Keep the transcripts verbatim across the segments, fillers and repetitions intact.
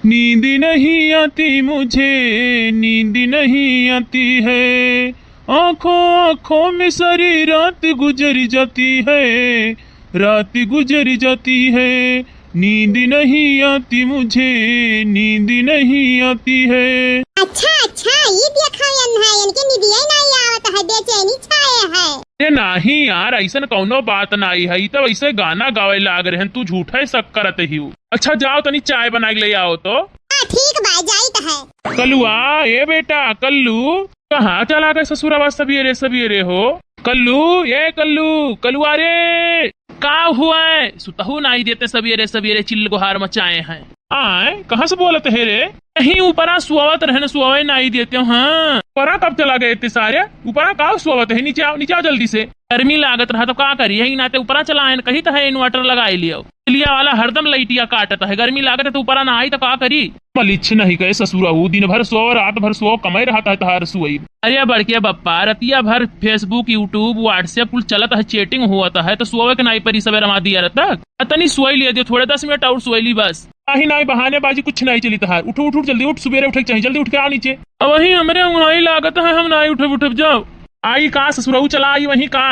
नींद नहीं आती मुझे, नींद नहीं आती है, आंखों आंखों में सारी रात गुजर जाती है, रात गुजर जाती है, नींद नहीं आती मुझे, नींद नहीं आती है। अच्छा, अच्छा, ई देखा एन्हा, एनके निदिया नाई आवत है, बेचैनी छाए है। अरे नाही यार, अइसन कौनो बात नाई है, ई तो वैसे गाना गावे लाग रहे हैं, तू झूठे शक करत ही। अच्छा जाओ, तनी चाय बना के ले आओ तो। हाँ, ठीक बा, जाइत है। कलुआ, ए बेटा, कल्लू, कहाँ चला गए ससुरवा सबेरे सबेरे हो? कल्लू, ए कल्लू, कलुआ रे, का हुआ है? सुतहु नाई देते, सबेरे सबेरे चिल्ल गुहार मचाए हैं। आए, कहाँ से बोलत है रे? कहीं ऊपरा सुआवत रहन, सुआवे नाई देते हो। हाँ, ऊपरा कब चला गए थे सारे? ऊपरा का सुआवत है? नीचे आओ, नीचे आओ जल्दी से। गर्मी लागत रहा तो का करी, यही नाते ऊपरा चला आए, कही तो है inverter लगाई लियो। बिजलिया वाला हरदम लइटिया काटत है, गर्मी लागत है तो ऊपरा ना आई तो का करी? मलिच्छ नहीं कहे ससुरऊ, दिन भर सोव, रात भर सोव, कमाई रहत है तहार सुई। अरे बड़के बप्पा, रतिया भर Facebook, YouTube, WhatsApp कुल चलत है, chatting होत है, तो सोवे के नाई परी सबेरे मा दिया रहता। आ तनी सोई लिया दियो, थोड़े दस मिनट और सोई ली बस। नाही, नाही, बहानेबाजी कुछ नाही चली तहार। उठ, उठ, उठ, जल्दी उठ, सुबेरे उठे के चाही, जल्दी उठ के आओ नीचे। अब वही हमरे उंघाई लागत है, हम नाही उठब, उठब जाओ। आई का ससुरऊ, चला आई वहीं का?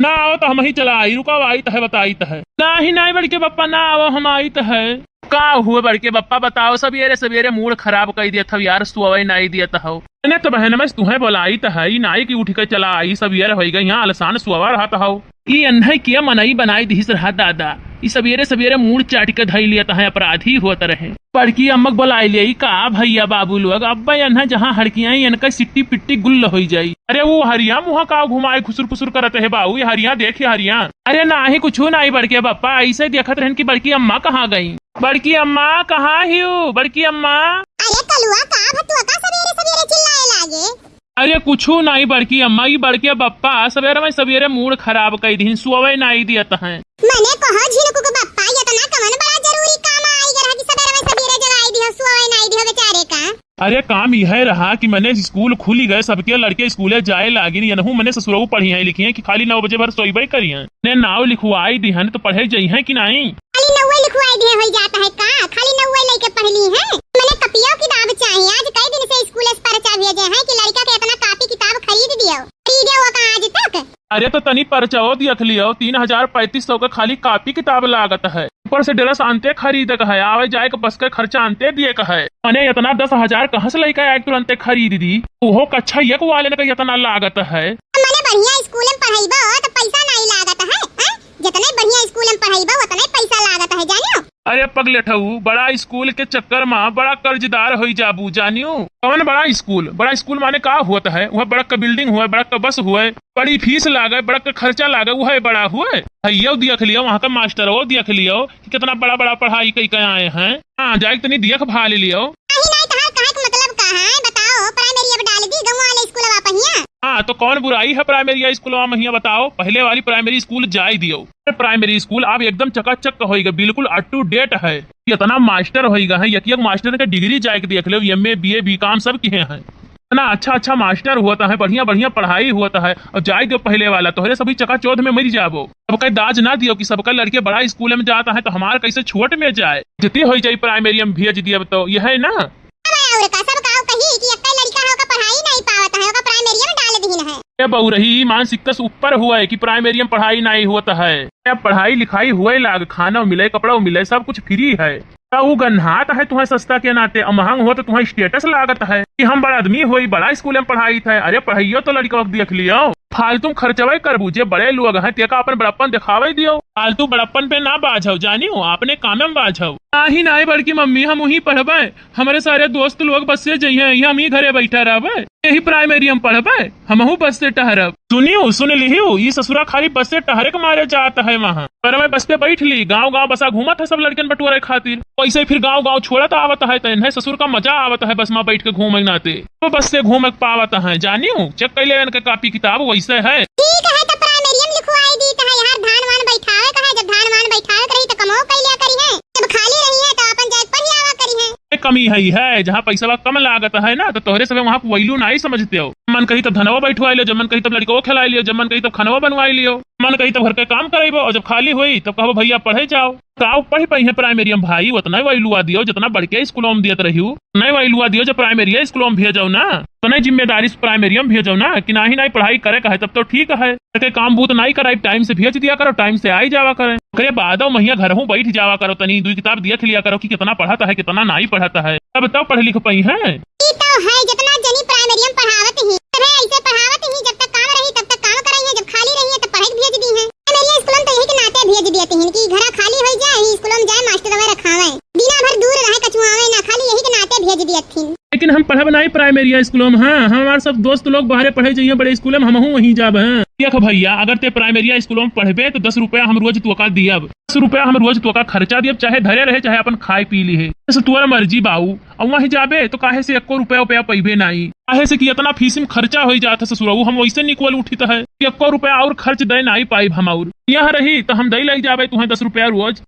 ना आओ तो हम ही चला आई, रुका आई तहे बताई तहे। नाही, नाही बड़के बप्पा, ना आओ, हम आई तहे। का हुए बड़के बप्पा, बताओ, सबेरे सबेरे मूड खराब कई देत हव यार, सुअवै नाई देत हव। मैंने तो बहन में तुहे बोलाई तहे, ई नाई की उठ के चला आई, सबेर होई गई, यहाँ आलसान सुअवा रहत हव। ई अन्है किया मनई बनाई दिहिस रहा दादा, ई सबेरे सबेरे मूड चाट के धई लियत है, अपराधी होत रहे। बड़की अम्मक बोलाई ले, ई का भैया बाबू लोग, अब्बे अन्है जहाँ हड़कियाई, इनका सिट्टी पिट्टी गुल्ल होई जाई। अरे वो हरिया मुँह का घुमाए खुसुर फुसुर करत है बाऊ, ये हरिया देख, ये हरिया। अरे नाही, कुछू नाही बड़के बप्पा, ऐसे देखत रहन कि बड़की अम्मा कहाँ गई। बड़की अम्मा, कहाँ हियो? बड़की अम्मा। अरे कलुआ, का भतुआ का सबेरे सबेरे चिल्लाए लागे? अरे कुछू नाही बड़की अम्मा, ई बड़के बप्पा सबेरे में सबेरे मूड खराब कई दिहिन, सोवे नाही दियत हैं। मने कहो झिनकू के बप्पा, इतना कवन बड़ा जरूरी काम आई गए रहा कि सबेरे में सबेरे जगाई दिहो, सोवे नाही दिहो बेचारे का। अरे काम यह रहा कि मने स्कूल खुली गए, सबके लड़के स्कूले जाए लागिन, यनहू मने ससुरऊ पढ़िहैं लिखिहैं कि खाली नौ बजे भर सोइबे करिहैं। ने नाव लिखवाई दिहन तो पढ़े जइहैं कि नाही? खाली नौवे लिखवाई दिहे होई जात है का? खाली नौवे लइके पढ़ ली हैं? मने कपियो किताब चाहिए। आज कई दिन से स्कूल से पर्चा भेजे हैं कि लड़का के इतना कापी किताब खरीद दियो। खरीदे हो का आज तक? अरे तो तनी पर्चाओ दियख लियो, तीन हजार पैंतीस सौ के खाली कापी किताब लागत है। ऊपर से ड्रेस आनते खरीदे के है, आवे जाए के बस के खर्चा आनते दिए के है। मने इतना दस हजार कहाँ से लइके आए तुरंते खरीद दी? ओहो कक्षा एक वाले के इतना लागत है। मने बढ़िया स्कूल में पढ़ाई बा तो पैसा नाही लागत है, हैं? जितने बढ़िया स्कूल में पढ़ाई बा उतने पैसा लागत है, जानियो। अरे पगलेठऊ, बड़ा स्कूल के चक्कर मा बड़ा कर्जदार होई जाबू, जानियो। कवन बड़ा स्कूल? बड़ा स्कूल माने का होत है? वह बड़क का बिल्डिंग हुए, बड़क का बस हुए, बड़ी फीस लागे, बड़क का खर्चा लागे, वह बड़ा हुए? हइयो दियख लियो, वहाँ का मास्टरओ दियख लियो कि कितना बड़ा बड़ा पढ़ाई कई के आए हैं। हाँ, जाए के तनी दियख भाल लियो। नाही, नाही, तहार कहे के मतलब का है? बताओ, प्राइमरी अब डाल दी, गौवा वाले स्कूलवा पहिया? हाँ, तो कौन बुराई है प्राइमरी स्कूलवा महिया बताओ? पहले वाली प्राइमरी स्कूल जाए दियो। प्राइमरी स्कूल अब एकदम चकाचक होइगा, बिल्कुल up to date है। इतना मास्टर होइगा है, एक एक मास्टर के डिग्री जाए के देख लो, M A, B A, B com सब किहे हैं। इतना अच्छा अच्छा मास्टर होत है, बढ़िया बढ़िया पढ़ाई होत है, और जाए दियो पहले वाला, तोहरे सभी चकाचौध में मर जाबो। सबके दाज ना दियो कि सबका लड़के बड़ा स्कूल में जात है, तो हमार कैसे छोट में जाए, जितनी होई जाई प्राइमरी में भेज दियो, तो यह है ना। अब और का, सब गाँव कही कि एक्कै लड़का है, ओका पढ़ाई नाही पावत है, ओका प्राइमरी में डाल दीन है। ए बउरही, मानसिकता से ऊपर हुआ है कि प्राइमरी में पढ़ाई नाही होत है। अब पढ़ाई लिखाई हुए लाग, खाना मिले, कपड़ा मिले, सब कुछ free है। त ऊ गन्हात है तुहे सस्ता के नाते, अ महंग हो तो तुहे status लागत है कि हम बड़ा आदमी होई, बड़ा स्कूल में पढ़ाई था। अरे पढ़ाइयो तो लड़का देख लियो, फालतू में खर्चवे करबू। जे बड़े लोग हैं तेका अपन बड़प्पन दिखावे दियो, फालतू बड़प्पन पे ना बाझव, जानियो, अपने कामे में बाझव। नाही नाही बड़की मम्मी, हम वहीं पढ़बे, हमरे सारे दोस्त लोग बस से जइहें, हम ही घरे बैठा रहबे, यही प्राइमरी में पढ़बे, हमहू बस से टहरब। सुनियो, सुन लिहियो, ई ससुरा खाली बस से टहरे के मारे जात है वहाँ। पर मैं बस पे बैठ ली, गाँव गाँव बसा घूमत है सब लड़कन बटोरे खातिर। वैसे फिर गाँव गाँव छोड़त आवत है, तो इन्हें ससुर का मजा आवत है बस में बैठ के घूमे नाते। तो बस से घूमे के पावत है, जानियो, check कर ले इनके कापी किताब वैसे है। ठीक है, तो प्राइमरी में लिखवाई दी, तो है यार धान वान बैठावे का है, जब धान वान बैठावे के रही तो कमो कर लिया करी है, जब खाली रही है तो अपन जाके पढ़ आवा करी है। ए, कमी है, है, जहाँ पैसवा कम लागत है ना, तो तोहरे सबे वहाँ के value नाई समझते हो। मन कही तब धनवा बैठवाई लियो, जब मन कही तब लड़िकवा खेलाई लियो, जब मन कही तब खनवा बनवाई लियो, मन कही तब घर के काम करइबो, और जब खाली होई तब कहबो भैया पढ़े जाओ। का उ पढ़ पइहें प्राइमरिया में भाई? उतना value दियो जितना बड़के स्कूलों में दियत रहियो, उतना value दियो जब प्राइमरिया स्कूलों में भेजो ना, उतना जिम्मेदारी से प्राइमरिया में भेजो ना, कि नाही नाही पढ़ाई करे का है तब तो ठीक है, के काम बूत नाई कराई, टाइम से भेज दिया करो, टाइम से आई जावा करे। ओकरे बादो महिया घरहू बैठ जावा करो, तनी दुई किताब देख लिया करो कि कितना पढ़त है, कितना नाई पढ़त है, तब तो पढ़ लिख पइहें। ई तो है, जितना जनी प्राइमरिया में पढ़ावत ही, तबे ऐसे पढ़ावत ही, जब तक काम रही तब तक काम करइहें, जब खाली रही है तब पढ़े के भेज दीहें। प्राइमरिया स्कूल में तो यही के नाते भेज दियत ही कि घरा खाली होई जाए, स्कूल में जाए, मास्टरवा रखावे, दिना भर दूर रहे, कचुआवे ना, खाली यही के नाते भेज दियत ही। लेकिन हम पढ़ब नाई प्राइमरिया स्कूलों में। हाँ, हमार सब दोस्त लोग बाहरे पढ़े जइहें बड़े स्कूल में, हमहू वहीं जाब हैं। देख भैया, अगर ते प्राइमरिया स्कूलों में पढ़बे तो दस रुपया हम रोज तोका दियब, दस रुपया हम रोज तोका खर्चा दियब, चाहे धरे रहे चाहे अपन खाए पी लिहे, बस तोर मर्जी बाऊ। और वहीं जाबे तो काहे से एको रुपया उपया पइबे नाई, काहे से कि इतना फीस में खर्चा होई जात है ससुरऊ, हम वैसे निकल उठित है कि एको रुपया और खर्च दे नाई पाइब हम, और यहाँ रही तो हम दे ले जाबे तुहें दस रुपया रोज।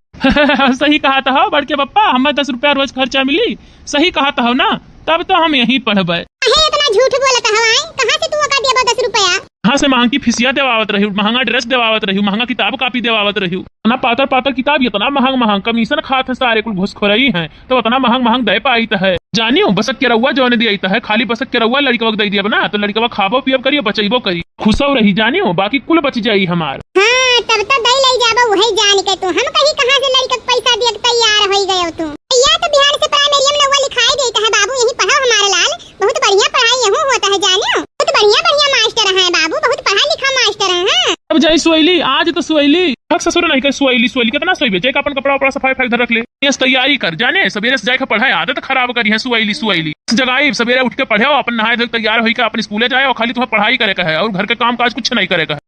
सही कहत हो बड़के पप्पा, हमें दस रुपया रोज खर्चा मिली, सही कहत हो ना, तब तो हम यहीं पढ़बे। अहे, इतना झूठ बोलत हवा, आय? कहाँ से तू ओका देबो दस रुपया? कहाँ से महंगी फीसिया देवावत रही, महंगा ड्रेस देवावत रही, महंगा किताब कापी देवावत रही, इतना पातर पातर किताब, इतना महंग महंग, कमीशन खात है सारे कुल घुसखोरई हैं, तो इतना महंग महंग दे पाइत है। जानियो, बसक के रउआ जौन दियाइत है, खाली बसक के रउआ लड़िकवा के दे दियब ना, तो लड़िकवा खाबो पियब करियो, बचइबो करी, खुशो रही जानियो, बाकी कुल बच जाई हमार। हाँ, तब तो दई लई जाबो उहे जान के तू। हम कहीं कहाँ से लड़िका के पैसा दिए के तैयार होई गयो तू। या तो बिहार से प्राइमरिया में नौवा लिखाई देत है बाबू, यहीं पढ़ो हमार लाल। बहुत बढ़िया पढ़ाई यहूँ होत है जानियो। बहुत बढ़िया बढ़िया मास्टर हैं बाबू, बहुत पढ़ा लिखा मास्टर हैं। हाँ। अब जाई सुअइली, आज तो सुअइली। हक ससुर नहीं कहे सुअइली, सुअइली कितना सोइबे? जाके अपन कपड़ा उपड़ा सफाई फाइल धर रख ले। यस तैयारी कर जाने, सबेरे से जाके पढ़ाई, आदत खराब करी है सुअइली, सुअइली। जगाई सबेरे उठ के पढ़े, अपन नहाए धोए तैयार होई के अपन स्कूले जाए और खाली तुम्हें पढ़ाई करे का है और घर के काम काज कुछ नहीं करे का है।